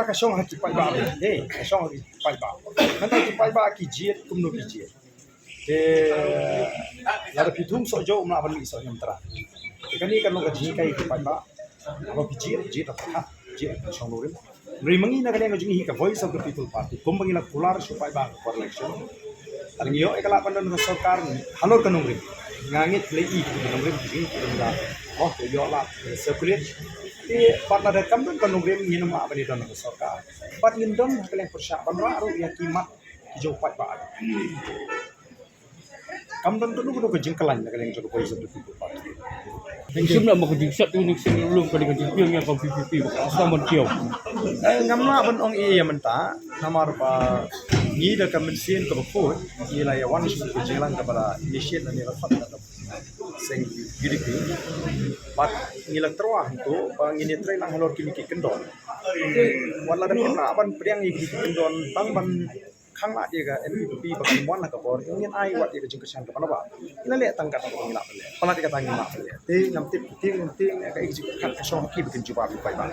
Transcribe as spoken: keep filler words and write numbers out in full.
Ka shong ha ki paidbah, eh, ka shong ha ki paidbah. Nangta ki paidbah ki jied kumno ki jied. Te lada phi thung soh jong, ym lah ban mih soh niam trai. Te kane kan long ka jinghikai ki paidbah. Haba phi jied, jied ha ka, jied ha ka shong nongrim. Hynrei ma ngi na ka liang ka jong ngi hi ka Voice of the People Party, kumba ngi la kular sha u paidbah ha ka por election, lada ngi ïoh ïa ka lad ban don ha ka sorkar halor ka nongrim, nga ngeit lei ki nongrim ki jong ngi ki don da, oh, ïoh lad circulate. Te pat lada kam don ka nongrim, ngin ym lah ban ïadon ha ka sorkar. Pat ngin don ha ka liang pyrshah ban rah ruh ïa ki mat ki jong u paidbah. Kam don kano kano ka jingkylla na ka liang jong ka Voice of the People Party. Ngi shim la ma ka jingsat tu, ngi shim lum ka dei ka jingpynim ïa ka V P P ba ka sa man kiaw. Eh, ngam lah ban ong ei ïa mynta, namar ba ngi da ka mynsiem kaba khuid ngi la ïa wan sha ka jingïalang kaba la initiate lane la sdang da ka seng U D P. Bad ngi la tyrwa hangto ba ngin ïatrei lang halor kine ki kyndon. Wat la da ngim lah ban pdiang ïa kine ki kyndon tang ban khang lad ïa ka N P P ba kin wan ha ka bor, ngin ai wat ïa ka jingkyrshan kaba naba. Ngi la leh tang kata kaba ngi lah ban leh. Palat ïa kata ngim lah ban leh. Te ngam tip, te ngam tip ïa ka executive ka shong ha ki ba kin jubab ïa u paidbah.